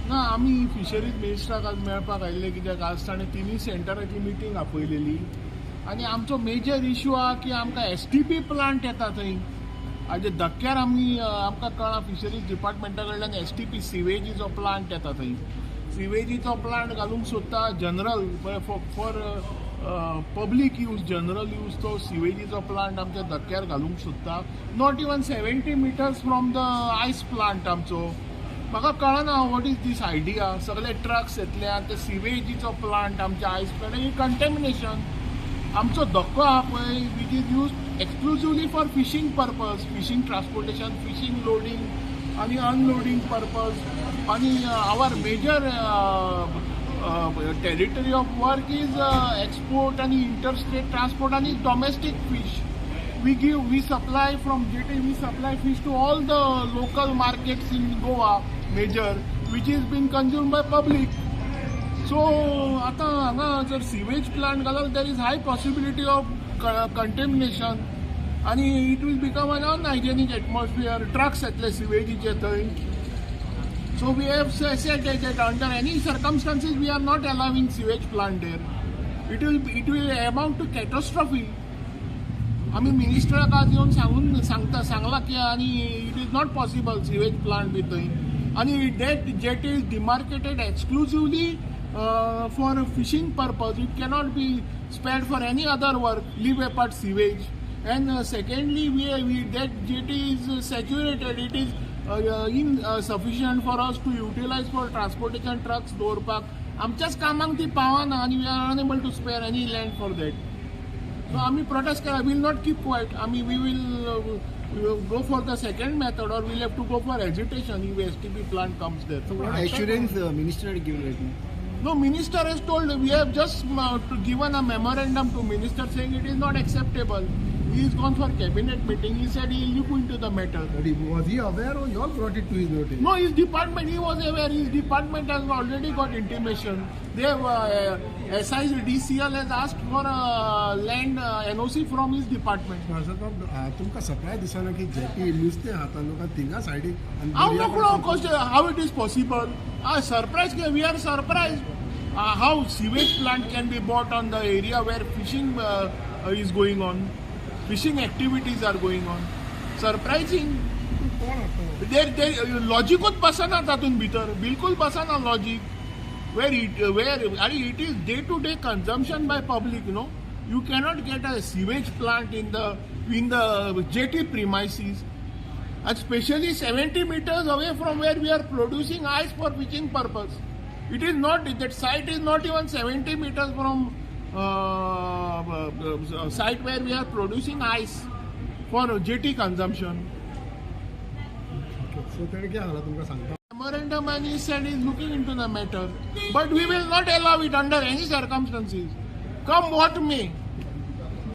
ना, आमी फिशरीज मिनिस्टराक आज मेळपाक आयिल्ले कित्याक आज ताणें तिनूय सेंटराची मिटींग आपयलेली आनी आमचो मेजर इशू आहा की आमकां एसटीपी प्लांट येता थंय. हाजे धक्क्यार आमी आमकां कळ्ळां, फिशरीज डिपार्टमेंटा कडल्यान एसटीपी सिवेजीचो प्लांट येता थंय. सिवेजीचो प्लांट घालूंक सोदता general for public use, general use. तो सिवेजीचो प्लांट आमच्या धक्क्यार घालूंक सोदता, not even 70 meters from the ice plant आमचो. म्हाका कळना what is this idea. सगळे ट्रक्स येतले आनी ते सिवेजीचो प्लांट आमच्या आयस प्लांट ही कंटेमिनेशन. आमचो धक्को आहा पळय, which is used exclusively for fishing purpose, fishing transportation, fishing loading आनी अनलोडींग पर्पज आनी our major territory of work is export आनी इंटरस्टेट ट्रान्सपोर्ट आनी domestic fish. We supply from jetty, we supply fish to all the local markets in Goa major, which is being consumed by public. So आता हांगा जर sewage plant घालत, there is high possibility of contamination आणि it will become an unhygienic atmosphere. Trucks येतले सिवेजीचे थंय. So we have said that under any circumstances we are not allowing sewage plant there. It will amount to catastrophe. आमी मिनिस्टराक आज येवन सांगून सांगता सांगला की आनी it is not possible sewage plant बी थंय आनी that jetty is demarcated exclusively for fishing purpose. It cannot be spared for any other work, leave apart sewage. And secondly, we that jetty is saturated. It is insufficient for us to utilize for transportation. Trucks दवरपाक आमच्याच कामाक ती पावना आनी we are unable to spare any land for that. So आमी protest केला. Will not keep quiet. आमी we will go for the second method or we'll have to go for agitation if STP plant comes there. So what assurance minister had given right now? No, minister has told, we have just given a memorandum to minister saying it is not acceptable. He is gone for cabinet meeting. He said he will look into the matter. But was he aware or you all brought it to his notice? No, his department, he was aware. His department has already got intimation. They have, SIDCL has asked for a land NOC from his department. तुमकां surprise दिसना की jetty नुस्तें खाता लोकां थिंगा सायडीक आनी हांव दर्या नकळो कशें, how it is possible. Surprise, we are surprised how sewage plant can be brought on the area where fishing is going on, fishing activities are going on. Surprising. कोण हाडटा? देर लॉजिकूच बसना तातूंत भितर, बिलकुल बसना लॉजीक. वेर it where आनी it is day to day consumption by public. No, you cannot get a sewage plant in the jetty premises and especially 70 meters away from where we are producing ice for fishing purpose. It is not, that site is not even 70 meters from site where we are producing ice for jetty consumption. So तेणें कितें सांगलां तुमकां सांगता? Memorandum and he said he is looking into the matter. But we will not allow it under any circumstances. Come what may.